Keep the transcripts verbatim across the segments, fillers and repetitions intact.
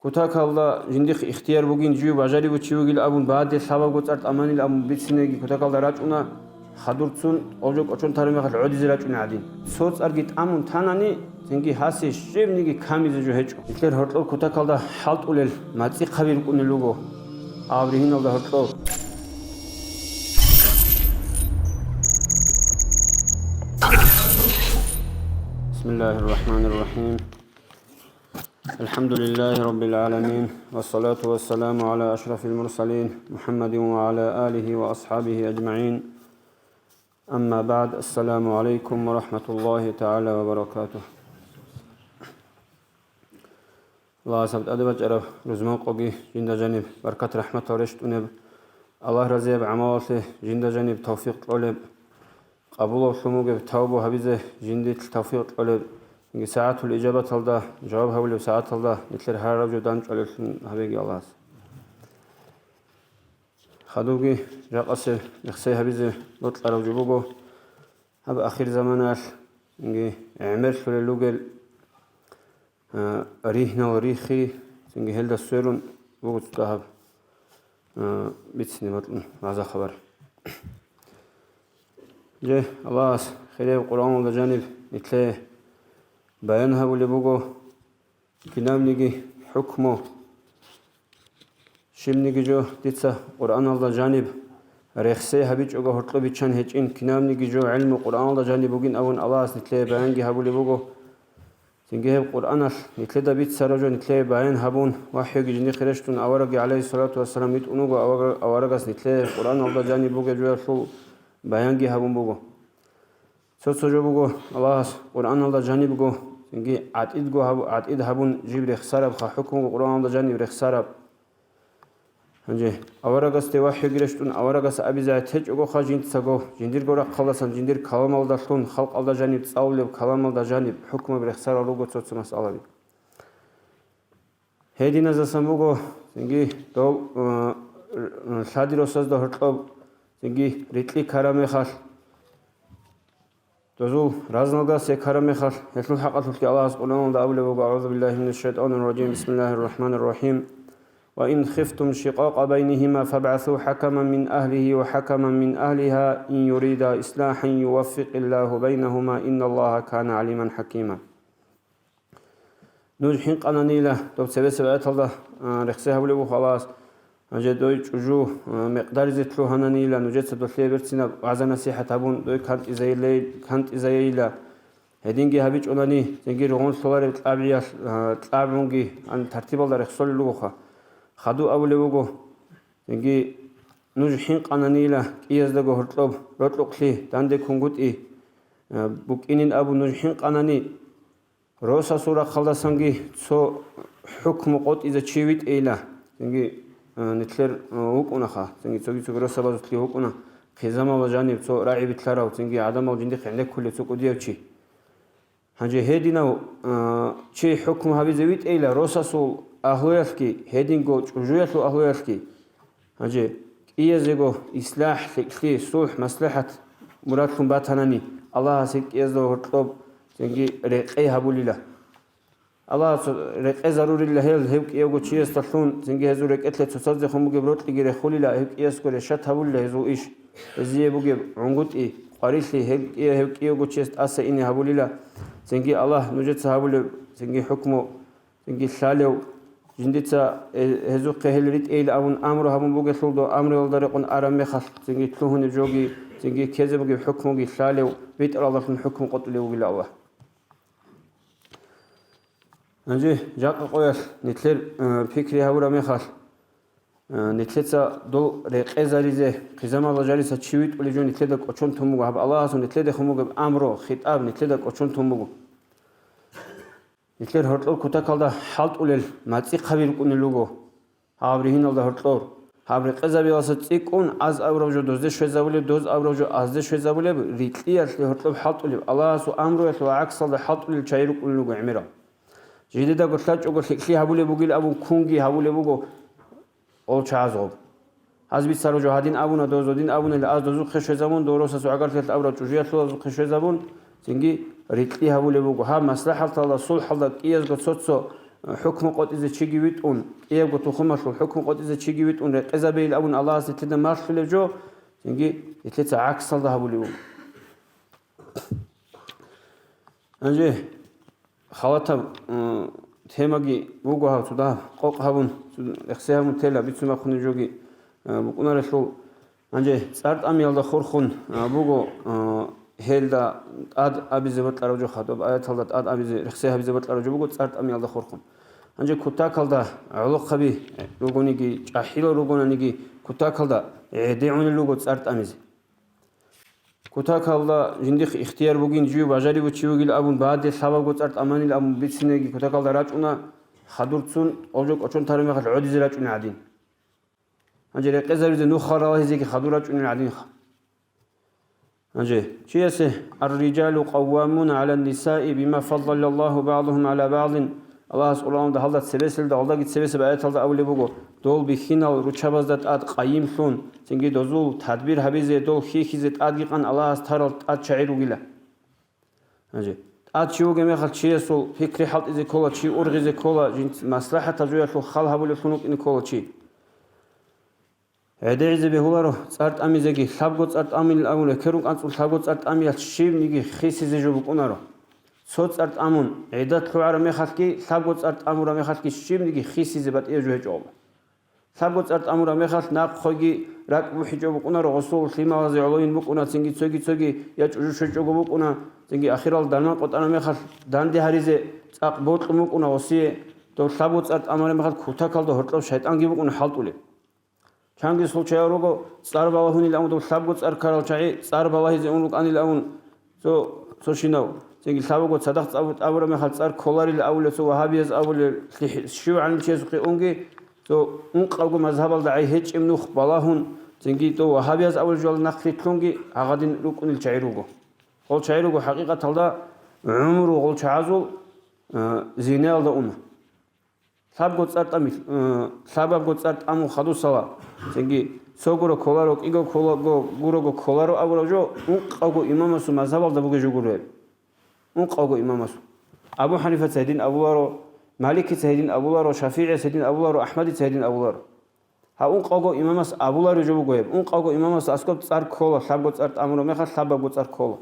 Кутакалда жиндихъ ихтияр бугин, жив бажариб чи вугил абун, баде лъабабго цӀар тӀаманил абун бицинеги кутакалда рачӀуна, хадурцун, олжо кӀочон тараб мехалъ гӀодизе рачӀуна гӀадин. Цо цӀарги тӀамун танани, цинги гьасе щибниги камизе жо гьечӀо. Нилъер гьоркьор кутакалда хӀалтӀулел мацӀихъаби рукӀунел руго, гьаб ригьиналда гьоркьор. بسم الله الرحمن الرحيم. الحمد لله رب العالمين، والصلاة والسلام على أشرف المرسلين محمد وعلى آله وأصحابه أجمعين. أما بعد، السلام عليكم ورحمة الله تعالى وبركاته. Аллагьас гьаб тӀаде бачӀараб рузман къоги жинда жаниб баркат-рахӀматал рещтӀунеб, Аллагь разияб гӀамалалъе жинда жаниб тавфикъ кьолеб, къабулавлъун бугеб тавбу гьабизе жиндилъ тавфикъ кьолеб, сагӀатул ижабаталда, жаваб гьабулеб сагӀаталда нилъер гьарараб жо данчӀвалевлъун гьабеги Аллагьас. Хадубги жакъасе рехсей гьабизе бокьараб жо буго, гьаб ахирзаманаялъ гӀемерлъулел ругел, а, ригьнал рихи, цинги гьелда сверун буго цо дагьаб, а, бицине бокьун вагӀза-хабар. Же, Аллагьас хирияб Къуръаналда жаниб нилъее баян гьабулеб буго кинабниги хӀукму. Щибниги жо дица Къуръаналда жаниб рехсей гьабичӀого гьоркьоб биччан гьечӀин, кинабниги жо гӀелму Къуръаналда жаниб бугин абун Аллагьас нилъее баянги гьабулеб буго. Цинги гьеб Къуръаналъ нилъеда бицараб жо нилъее баян гьабун, вахӀюги жиндихъе рещтӀун аварагги, гӀалайгьиссалату вассалам, витӀун вуго, авараг-, аварагас нилъее Къуръаналда жаниб бугеб жоялъул баянги гьабун буго. Цо-цо жо буго, Аллагьас Къуръаналда жанибго, цинги гӀатӀидго гьаб-, гӀатӀид гьабун жиб рехсарабха, хӀукмуго Къуръаналда жаниб рехсараб. Гьанже аварагасде вахӀюги рещтӀун, аварагас абизе гьатечӀогоха жинцаго, жиндирго рахъалдасан, жиндир каламалдалъун, халкъалда жаниб цӀалулеб каламалда жаниб хӀукмаб рехсарал руго цо-цо масъалаби. Гьединазасан буго, цинги дов, э, лъади росазда гьоркьоб, цинги рикьи ккараб мехалъ, дозул разналгас ккараб мехалъ, гьелъул хӀакъалъулъги Аллагьас Къуръаналда абулеб буго: أعوذ بالله من الشيطان الرجيم، بسم الله الرحمن الرحيم. وإن خفتم شقاق بينهما فابعثوا حكما من أهله وحكما من أهلها إن يريدا إصلاحا يوفق الله بينهما إن الله كان عليما حكيما. Нуж хӀинкъананила, доб цебесеб аяталда, а, рехсей гьабулеб буго Аллагьас, гьанже дой чӀужу, а, мекъдаризе лъугьананила, нужеца долъие берцинаб вагӀза-насихӀат гьабун, дой кантӀизайилей-, кантӀизайила. Гьединги гьабичӀунани, цинги ругъунлъулареб кьабгӀиялъ, а, кьабгӀунги, ан тартибалда рехсолел ругоха. Хаду абулеб буго, цинги нуж хӀинкъананила кӀияздаго гьоркьоб, рокьукълъи, данде кунгутӀи, а, букӀинин абун нуж хӀинкъанани, Росасул рахъалдасанги цо хӀукму къотӀизе чи витӀейила, цинги, а, нилъер, а, вукӀунаха, цинги цоги-цоги росабазулъги вукӀуна, хъизамалда жаниб цо рагӀи билълъарав, цинги гӀадамал жиндихъ гӀенеккулев цо кӀудияв чи. Гьанже гьединав, а, чи хӀукму гьабизе витӀейила росасул агьлуялъги, гьединго чӀужуялъул агьлуялъги. Гьанже кӀиязего ислахӀ, лъикӀлъи, сулхӀ, маслихӀат мурадлъун батанани, Аллагьас гьеб кӀиязда гьоркьоб цинги рекъей гьабулила. Аллагьас рекъезарурила гьел, гьев кӀиявго чиясдалъун, цинги гьезул рекӀелъе цоцаздехун бугеб рокьиги рехулила, гьев кӀиясго решат гьабулила гьезул иш, гьезие бугеб гӀунгутӀи, къварилъи гьев кӀия-, гьев кӀиявго чияс тӀаса ине гьабулила, цинги Аллагь нужеца гьабулеб, цинги хӀукму, цинги лъалев, жиндица, э, гьезухъе гьел ритӀейилан абун амру гьабун бугелъул, дов амруялда рекъон араб мехалъ, цинги лъугьунеб жоги, цинги ккезе бугеб хӀукмуги лъалев, битӀаралдалъун хӀукму къотӀулев вугила Аллагь. Гьанже жакъа къоялъ нилъер, э, пикри гьабураб мехалъ, э, нилъеца дол рекъезаризе, хъизамалда жаниса чи витӀулев жо нилъеда кӀочон тун буго, гьаб Аллагьасул нилъеде хун бугеб амру, хитӀаб нилъеда кӀочон тун буго. Нилъер гьоркьор кутакалда хӀалтӀулел мацӀихъаби рукӀунел руго. Гьаб ригьиналда гьоркьор. Гьаб рекъезабиялдаса цӀикӀкӀун аз абураб жо дозде щвезабулеб, доз абураб жо азде щвезабулеб, рикьиялъе гьоркьоб хӀалтӀулеб, Аллагьасул амруялъ ва гӀаксалда хӀалтӀулел чагӀи рукӀунел руго гӀемерал. Жидедаго лъачӀого лъикӀлъи гьабулеб бугил абун кунги гьабулеб буго. Олчагьазул. Гьаз бицарав жо гьадин абуна, дозодин абуна, аз дозухъе щвезабун, дов росасул гӀагарлъиялъ абураб чӀужуялъулазухъе щвезабун, цинги рикьи гьабулеб буго. Гьаб маслахӀалталда, сулхӀалда кӀиязго цо-цо хӀукму къотӀизе чиги витӀун, кӀиябго тухумалъул хӀукму къотӀизе чиги витӀун рекъезабейил абун Аллагьас нилъеда малъулеб жо, цинги нилъеца гӀаксалда гьабулев вуго. Гьанже халатаб, м, темаги буго гьав, цо дагь къокъ гьабун, цо рехсей гьабун тела бицун бахъунеб жоги, э, букӀунарелъул. Гьанже цӀар тӀамиялда хурхун, а, буго, а, гьелда тӀад абизе бокьарав жо, хадуб аяталда тӀад абизе, рехсей гьабизе бокьарав жо буго цӀар тӀамиялда хурхун. Гьанже кутакалда гӀолохъаби ругониги, чӀахӀилал ругонаниги, кутакалда гӀедегӀунел руго цӀар тӀамизе. Кутакалда жиндихъ ихтияр бугин, жив бажарив чи вугил абун, баде лъабабго цӀар тӀаманил абун бицинеги, кутакалда рачӀуна, хадурцун, олжо кӀочон тараб мехалъ гӀодизе рачӀуна гӀадин. Гьанже рекъезабизе нухал ралагьизеги хадур рачӀунел гӀадинха. Гьанже чиясе: «Ар-рижалу къаввамуна гӀалан-нисаи бима фаддалаллагьу багӀдагьум гӀала багӀдин», Аллагьас Къуръаналда гьалда цебеселда, гьалдаги цебесеб аяталда абулеб буго, дол бихьинал руччабазда тӀад къайимлъун, цинги дозул тадбир гьабизе, дол хьихьизе тӀадги къан Аллагьас тарал тӀад чагӀи ругила. Гьанже тӀад чи вугеб мехалъ чиясул пикри хӀалтӀизе ккола, чи ургъизе ккола, жинц-, маслахӀатаб жоялъул хал гьабулевлъун вукӀине ккола чи. ГӀедегӀизе бегьуларо цӀар тӀамизеги, лъабго цӀар тӀамилин абун рекерун кӀанцӀун лъабго цӀар тӀамиялъ щибниги хисизе жо букӀунаро. Цо цӀар тӀамун гӀидат лъугӀараб мехалъги, лъабго цӀар тӀамураб мехалъги щибниги хисизе батӀияб жо гьечӀо. Лъабго цӀар тӀамураб мехалъ нахъ хъойги ракӀ бухӀичӀо букӀунаро, гъосул лъималазе гӀолойин букӀуна, цинги цоги-цоги я чӀужу щвечӀого букӀуна, цинги ахирал дарман къотӀараб мехалъ данде гьаризе цӀакъ бокьун букӀуна гъосие, дов лъабго цӀар тӀамураб мехалъ кутакалда гьоркьоб шайтӀанги букӀуна хӀалтӀулеб. Чанги случай руго, цӀар балагьунил абун, дов лъабго цӀар ккарал чагӀи цӀар балагьизе ун рукӀанил абун, цо, цо щинав, цинги лъабго цадахъ цӀабу-, тӀабураб мехалъ цӀар кколарил абулев цо вагьабияз абулев лъихӀ-, щив гӀалимчиясухъе унги, цо ункъавго мазгьабалда гӀай гьечӀеб нух балагьун, цинги дов вагьабияз абулев жоялда нахърилълъунги гьагъадин рукӀунел чагӀи руго. Гъол чагӀи руго хӀакъикъаталда гӀумру гъол чагӀазул, э, зинаялда уна. Лъабго цӀар тӀами-, э, лъабабго цӀар тӀамун хадусала, цинги цо гуро кколаро, кӀиго ккола-, го-, гурого кколаро абураб жо ункъавго имамасул мазгьабалда бугеб жо гуро гьеб. Ункъавго имамасул. Абу ХӀанифаца гьедин абуларо, Маликица гьедин абуларо, ШафигӀияс гьедин абуларо, АхӀмадица гьедин абуларо. Гьаб ункъавго имамас абулареб жо буго гьеб. Ункъавго имамасда аскӀоб цӀар ккола, лъабго цӀар тӀамураб мехалъ лъабабго цӀар ккола.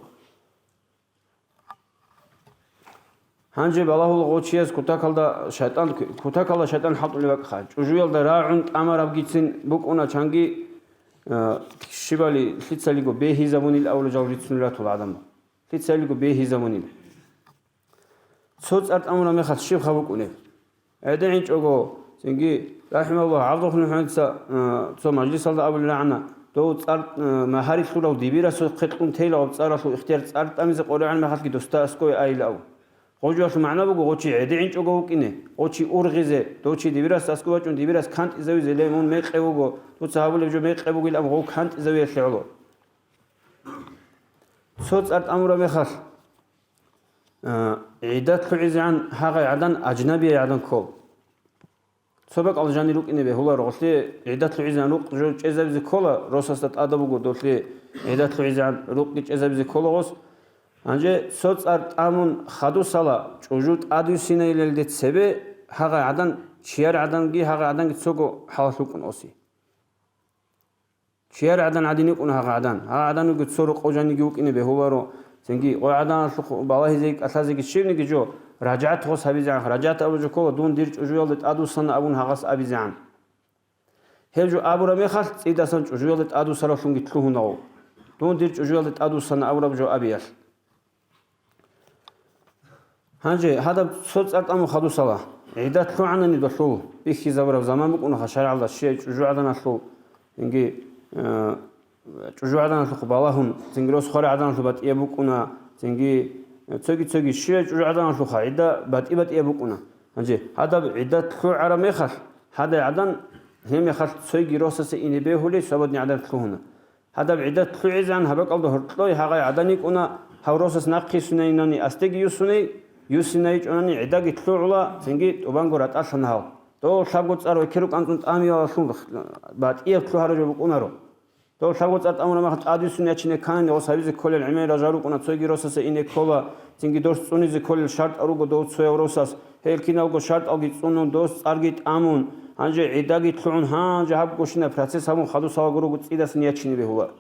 Гьанже балагьула гъов чияс кутакалда шайтӀан, кутакалда шайтӀан хӀалтӀулеб бакӀха. ЧӀужуялда рагӀун тӀамарабгицин букӀуна чанги, э, щибали лъицалиго бегьизабунил авла жал рицунел ратула гӀадамал. Лъицалиго бегьизабунил. Цо цӀар тӀамураб мехалъ щибха букӀунеб? ГӀедегӀинчӀого, цинги, рахӀимагьуллагь, ГӀабдулхъун хӀанца, э, цо мажлисалда абулел рагӀана, дов цӀар, э, магьари лъурав дибирасухъе кьун тейилав цӀаралъул ихтияр цӀар тӀамизе къоригӀан мехалъги досда аскӀове айилав. Гъожуялъул магӀна буго, гъочи гӀедегӀинчӀого вукӀине, гъочи ургъизе, дов чи дибирас аскӀов вачӀун, дибирас кантӀизавизе, ле, мун мекъи вуго, дуца гьабулеб жо мекъи бугилан гъов кантӀизавиялъе гӀоло. Цо цӀар тӀамураб мехалъ, А, гӀидат лъугӀизегӀан гьагъай гӀадан ажнабияй гӀадан ккол. Цо бакӀал жанир рукӀине бегьуларо, гъолъие гӀидат лъугӀизегӀан рукъ жо чӀезабизе ккола, росасда тӀадаб буго долъие гӀидат лъугӀизегӀан рукъги чӀезабизе ккола гъос. Гьанже цо цӀар тӀамун хадусала чӀужу тӀадвуссинайилалде цебе гьагъай гӀадан, чияр гӀаданги гьагъай гӀаданги цого хӀалалъ вукӀун оси. Чияр гӀадан гӀадин йикӀун гьагъа гӀадан. Гьагъа гӀадан вуго цо рокъов жаниги вукӀине бегьуларо. Цинги гъой гӀаданалъухъ балагьизеги кӀалъазеги щибниги жо, ражагӀат гъос гьабизегӀан. РажагӀат абулеб жо ккола, дун дир чӀужуялде тӀадвуссана абун гьагъас абизегӀан. Гьеб жо абураб мехалъ, цӀидасан чӀужуялде тӀадвуссаравлъунги лъугьуна гъов. Дун дир чӀужуялде тӀадвуссана абураб жо абиялъ. Гьанже гьадаб цо цӀар тӀамун хадусала, гӀидат лъугӀанани долъул бихьизабураб заман букӀунаха шаргӀалда, щай чӀужугӀаданалъул, цинги, э, чӀужугӀаданалъухъ балагьун, цинги росхъварай гӀаданалъул батӀияб букӀуна, цинги, э, цоги-цоги щай чӀужугӀаданалъуха гӀида батӀи-батӀияб букӀуна. Гьанже гьадаб гӀидат лъугӀараб мехалъ, гьадай гӀадан, гьеб мехалъ цойги росасе ине бегьули, свободный гӀадан лъугьуна. Гьадаб гӀидат лъугӀизегӀан гьаб бакӀалда гьоркьой гьагъай гӀадан йикӀуна, гьав росас нахъе юссинайинани асдеги юссуней, юссинайичӀонани гӀидаги лъугӀула, цинги тӀубанго ратӀалъана гьал. Дов лъабго цӀар векеру кӀанцӀун тӀамиялалъул батӀияб лъугьараб жо букӀунаро. Дов лъабго цӀар тӀамураб мехалъ тӀадвуссун ячине кканани, гъос гьабизе кколел гӀемерал жал рукӀуна, цоги росасе ине ккола, цинги дос цӀунизе кколел шартӀал руго дов цояв росас, гьел киналго шартӀалги цӀунун, дос цӀарги тӀамун, гьанже гӀидаги лъугӀун, гьанже гьаб гущинаб процесс гьабун хадусалаго руго цӀидасан ячине бегьулар.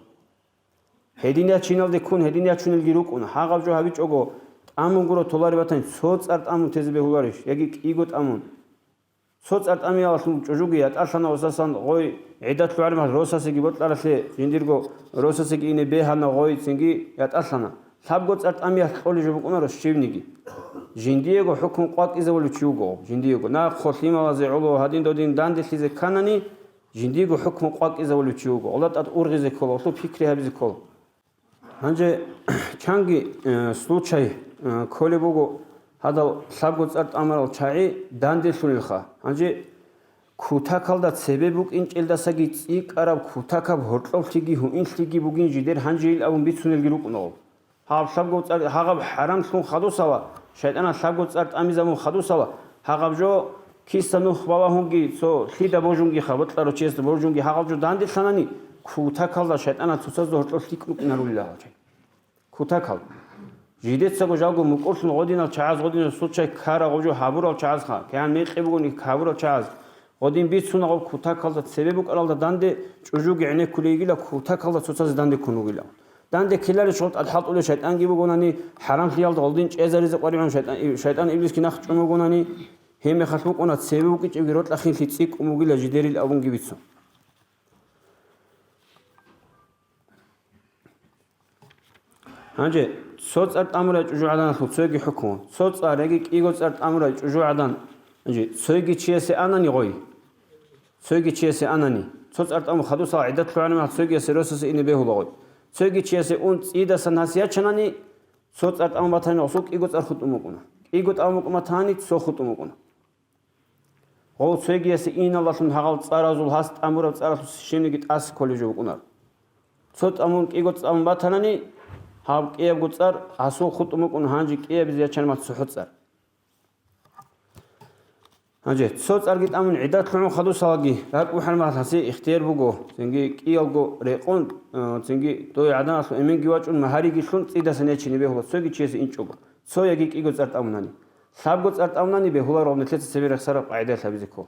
Гьедин ячиналде ккун, гьедин ячунелги рукӀуна. Гьагъаб жо гьабичӀого, тӀамун гуро толареб батани, цо цӀар тӀамун тезе бегьуларищ, яги кӀиго тӀамун? Цо цӀар тӀамиялъул чӀужуги ятӀалъана, гъосасан гъой гӀидат лъугӀармал росасеги бокьаралъе, жиндирго росасеги ине бегьана, гъой цинги ятӀалъана. Лъабго цӀар тӀамиялъ кьолеб жо букӀунаро щивниги. Жиндиего хӀукму къвакӀизавулев чи вуго, жиндиего. Нахъо лъималазе гӀоло гьадин-додин данделъизе кканани, жиндиего хӀукму къвакӀизавулев чи вуго. Гъола тӀад ургъизе ккола, гъолъул пикри гьабизе ккола. Гьанже чанги, э, случай, э, кколеб буго, гьадал лъабго цӀар тӀамурал чагӀи данделъулелха. Гьанже кутакалда цебе букӀинчӀелдасаги цӀикӀкӀараб кутакаб гьоркьоблъиги гьуинлъиги бугин жидер гьанжейил абун бицунелги рукӀуна гъоб. Гьаб лъабго цӀар, гьагъаб хӀарамлъун хадусала, шайтӀанал лъабго цӀар тӀамизабун хадусала, гьагъаб жо киса нух балагьунги, цо лъида божунгиха, бокьарав чиясда божунги гьагъаб жо данделъанани, кутакалда шайтӀанал цоцазда гьоркьоб лъикӀ рукӀинарулила гьал чагӀи. Кутакал. Жидецаго жалго мукӀурлъун гъодинал чагӀаз, гъодинал случай ккарал гъоб жо гьабурал чагӀазха, кигӀан мекъи бугони гьабурал чагӀаз, гъодин бицуна гъоб кутакалда цебе букӀаралда данде чӀужуги гӀенеккулей йигила, кутакалда цоцазе данде ккун вугила. Данде ккеларищ гъоб тӀад хӀалтӀулев шайтӀанги бугонани, хӀарамлъиялда гъолдин чӀезаризе къваригӀун шайтӀан, шайтӀан иблисги нахъ чӀун вугонани, гьеб мехалъ букӀуна цебе букӀичӀебги рокьа хинлъи цӀикӀкӀун бугила жидерил абунги бицун. Гьанже цо цӀар тӀамурай чӀужугӀаданалъул цоги хӀукму. Цо цӀар яги кӀиго цӀар тӀамурай чӀужугӀадан, гьанже цоги чиясе анани гъой. Цоги чиясе анани. Цо цӀар тӀаму хадусал гӀидат лъугӀанамал цоги ясе росасе ине бегьула гъой. Цоги чиясе ун цӀидасан гьас ячанани, цо цӀар тӀаму батани гъосул кӀиго цӀар хутӀун букӀуна. КӀиго тӀаму букӀун батани, цо хутӀун букӀуна. Гъов цойгиясе иналдалъун гьагъал цӀаразул гьас тӀамураб цӀаралъусе щибниги тӀаса кколеб жо букӀунар. Цо тӀамун кӀиго цӀамун батанани, гьаб кӀиябго цӀар гьасул хутӀун букӀун, гьанже кӀиябизе ячанмал цохӀо цӀар. Гьанже цо цӀарги тӀамун гӀидат лъугӀун хадусалаги ракӀ бухӀармал гьасе ихтияр буго, цинги кӀиялго рекъон, э, цинги дой гӀаданалъул эменги вачӀун магьариги лъун цӀидасан ячине бегьула цоги чиясе инчӀого, цо яги кӀиго цӀар тӀамунани. Лъабго цӀар тӀамунани бегьуларо нилъеца цебе рехсараб къагӀидаялъ гьабизе ккол.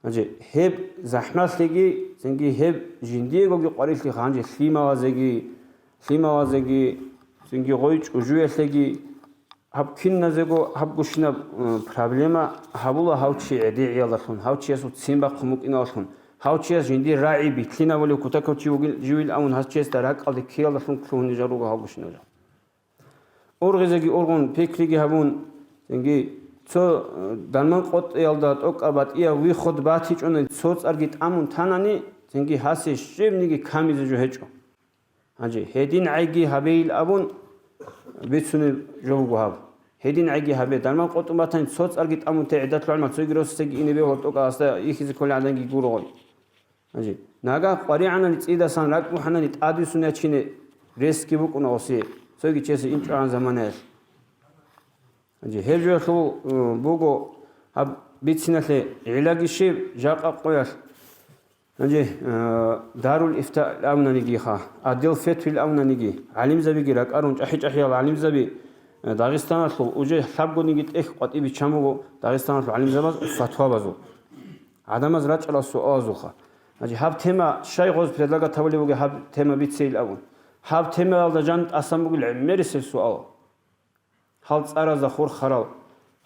Гьанже гьеб захӀмалъиги, цинги гьеб жиндиегоги къварилъи гьанже лъималазеги, лъималазеги, цинги гъой чӀужуялъеги, гьаб киназего гьаб гущинаб, м, проблема гьабула гьав чи гӀедегӀиялдалъун, гьав чиясул ццин бахъун букӀиналдалъун, гьав чияс жиндир рагӀи битлъинабулев кутакав чи вугил, живил абун гьас чиясда ракӀалде ккеялдалъун лъугьунел жал руго гьав гущинал жал. Ургъизеги ургъун, пикриги гьабун, цинги цо, э, дарман къотӀиялда тӀокӀаб батӀияб вихход батичӀони цо цӀарги тӀамун танани, цинги гьасе щибниги камизе жо гьечӀо. Гьанже гьедин гӀайги гьабейил абун бицунеб жо буго гьаб. Гьедин гӀайги гьабе, дарман къотӀун батани цо цӀарги тӀамун те гӀидат лъугӀанмал цоги росасеги ине бегьула тӀокӀаб гьасда йихьизе кколел гӀадинги гуро гъой. Гьанже, нагагь къваригӀанани цӀидасан ракӀ бухӀанани тӀадвуссун ячине ресги букӀуна гъосие, цоги чиясе инчӀогӀан заманаялъ. Гьанже, гьеб жоялъул, э, буго гьаб бициналъе гӀиллаги щиб, жакъа къоялъ. Гьанже, э, Дарул Ифта абунанигиха, Отдел Фетвил абунаниги, гӀалимзабиги ракӀарун, чӀахӀи-чӀахӀиял гӀалимзаби, э, Дагъистаналъул уже лъабгониги тӀехь къватӀиб биччан буго Дагъистаналъул гӀалимзабаз фатвабазул. ГӀадамаз рачӀарал суалазулха. Гьанже гьаб тема щай гъоз предлагать гьабулеб бугеб гьаб тема бицейил абун? Гьаб темаялда жан тӀасан бугел гӀемерисел суал. Гьал цӀаразда хурхарал,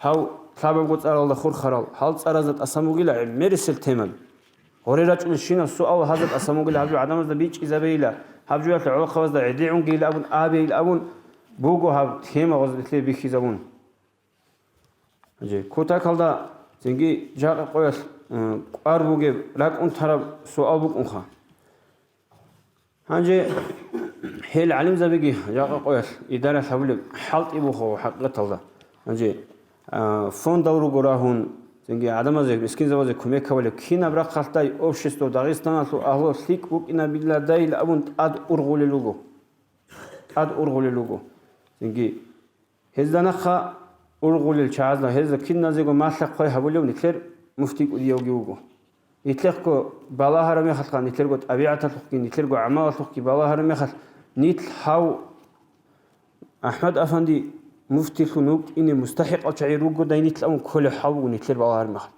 гьав лъабабго цӀаралда хурхарал, гьал цӀаразда тӀасан бугила гӀемерисел темаби. Гъоре рачӀунел щинал суал гьазда тӀасан бугила, гьаб жо гӀадамазда бичӀчӀизабейила, гьаб жоялъе гӀолохъабазда гӀедегӀунгейил абун, абейил абун буго гьаб тема гъоз нилъее бихьизабун. Гьанже кутакалда цинги жакъа къоялъ, э, кӀвар бугеб ракӀун тараб суал букӀунха. Гьанже гьел гӀалимзабиги жакъа къоялъ идаралъ гьабулеб хӀалтӀи бухъо хӀакъикъаталда. Гьанже, а, фондал руго рагьун, цинги гӀадамазе, мискинзабазе кумек гьабулеб кинаб рахъалъдай общество Дагъистаналъул агьлу лъикӀ букӀинабиладайил абун тӀад ургъулел руго. ТӀад ургъулел руго. Цинги Гьезда нахъа ургъулел чагӀазда, гьезда киназего малъа-хъвай гьабулев нилъер муфтий кӀудиявги вуго. Нилъехъго балагьараб мехалъха, нилъерго тӀабигӀаталъухъги, нилъерго гӀамалалъухъги балагьараб мехалъ, нилъ гьав АхӀмад-афанди муфтилъун вукӀине мустахӀикъал чагӀи ругодай нилъ абун кколеб хӀал буго нилъер балагьараб мехалъ.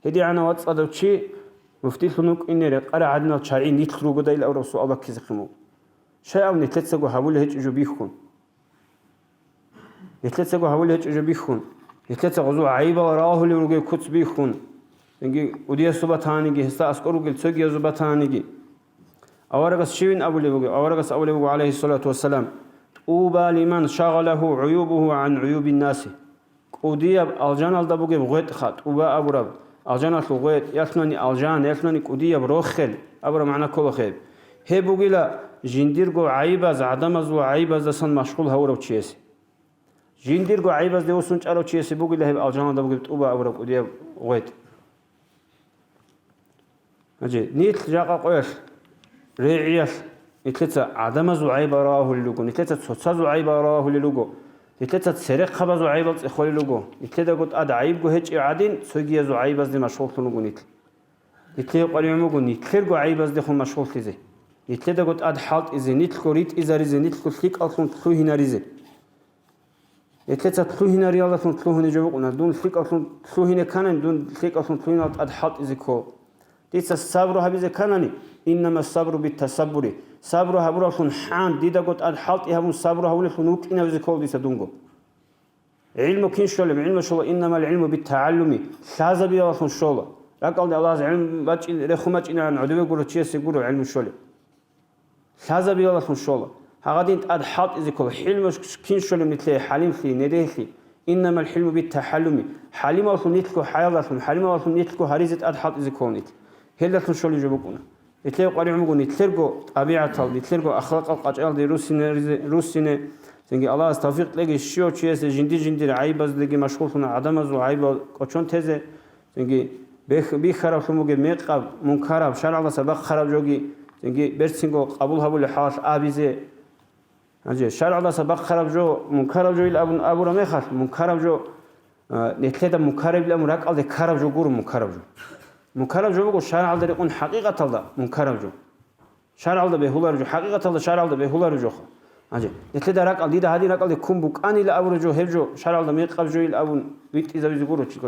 ГьедигӀанав вацӀцӀадав чи муфтилъун вукӀине рекъараб гӀадинал чагӀи нилъ ругодайилан абураб суал баккизе хъин буго. Щай абун нилъецаго гьабулеб гьечӀеб жо бихьун. Нилъецаго гьабулеб гьечӀеб жо бихьун. Нилъеца гъозул гӀайибал рагьулев ругеб куц бихьун. Цинги кӀудиясул батаниги, гьесда аскӀор ругел цогиязул батаниги. Аварагас щивин абулеб буго? Аварагас абулеб буго, гӀалайгьиссалату вассалам: «ТӀуба лиман шагъалагьу гӀуюбугьу гӀан гӀуюбин наси». КӀудияб алжаналда бугеб гъветӀха, тӀуба абураб, алжаналъул гъветӀ, ялъунани алжан, ялъунани кӀудияб рохел абураб магӀна ккола гьеб. Гьеб бугила жиндирго гӀайибаз, гӀадамазул гӀайибаздасан машгъул гьавурав чиясе. Жиндирго гӀайибазде вуссун чӀарав чиясе бугила гьеб алжаналда бугеб тӀуба абураб кӀудияб гъветӀ. Гьанже нилъ жакъа къоялъ, регӀиялъ, нилъеца гӀадамазул гӀайибал рагьулел руго, нилъеца цоцазул гӀайибал рагьулел руго, нилъеца церехъабазул гӀайибал цӀехолел руго, нилъедаго тӀад гӀайибго гьечӀеб гӀадин, цогиязул гӀайибазде машгъуллъун руго нилъ. Нилъее къваригӀун буго нилъерго гӀайибаздехун машгъуллъизе, нилъедаго тӀад хӀалтӀизе, нилъго ритӀизаризе, нилъго лъикӀаллъун лъугьинаризе. Нилъеца лъугьинариялдалъун лъугьине жо букӀуна. Дун лъикӀаллъун лъугьине кканани, дун лъикӀаллъун лъугьинал тӀад хӀалтӀизе ккол. Дица сабру гьабизе кканани, иннама сабру биттасаббури, сабру гьабуравлъун хӀан, дидаго тӀад хӀалтӀи гьабун сабру гьабулевлъун вукӀинавизе ккол дица дунго. ГӀилму кин щолеб? ГӀилму щола, иннамал гӀилму биттагӀаллуми, лъазабиялдалъун щола. РакӀалде Аллагьас гӀилму бачӀин, рехун бачӀинегӀан гӀодове гуро чиясе гуро гӀилму щолеб. Лъазабиялдалъун щола. Гьагъадин тӀад хӀалтӀизе ккола. ГӀилму кин щолеб нилъее? ХӀалимлъи, недегьлъи. Иннамал гӀилму биттахӀаллуми. ХӀалималлъун нилъго хӀаялдалъун, хӀалималлъун нилъго гьаризе тӀад хӀалтӀизе ккола нилъ. Гьелдалъун щолеб жо букӀуна. Нилъее къваригӀун буго нилъерго тӀабигӀатал, нилъерго ахлакъал къачӀалде руссинаризе, руссине. Цинги Аллагьас тавфикъ кьеги щивав чиясе жиндир-жиндир гӀайибаздеги машгъуллъун гӀадамазул гӀайибал кӀочон тезе. Цинги бех-, бихьараблъун бугеб мекъаб, мункараб, шаргӀалдаса бахъараб жоги, цинги берцинго къабул гьабулеб хӀалалъ абизе. Гьанже шаргӀалдаса бахъараб жо, мункараб жо ил абун абураб мехалъ, мункараб жо, а, нилъеда мункарабилан ракӀалде ккараб жо гуро мункараб жо. Мункараб жо буго шаргӀалда рекъон хӀакъикъаталда мункараб жо. ШаргӀалда бегьулареб жо, хӀакъикъаталда шаргӀалда бегьулареб жоха. Гьанже, нилъеда ракӀал, дида гьадин ракӀалде ккун букӀанила абураб жо, гьеб жо шаргӀалда мекъаб жо ил абун витӀизавизе гуро чи.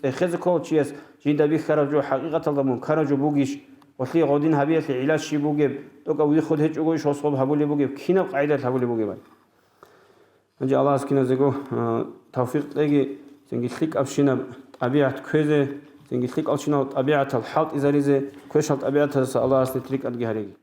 Цехезе ккола чияс жинда бихьараб жо хӀакъикъаталда мункараб жо бугищ, гъолъие гъодин гьабиялъе гӀилла щиб бугеб, тӀокӀаб виххуд гьечӀого иш гьосгъоб гьабулеб бугеб, кинаб къагӀидалъ гьабулеб бугеб гьай. Гьанже Аллагьас киназего, а, тавфикъ кьеги, цинги лъикӀабщинаб тӀабигӀат кквезе, цинги лъикӀалщинал тӀабигӀатал хӀалтӀизаризе, квешал тӀабигӀаталдаса Аллагьас нилъ рикӀкӀадги гьареги.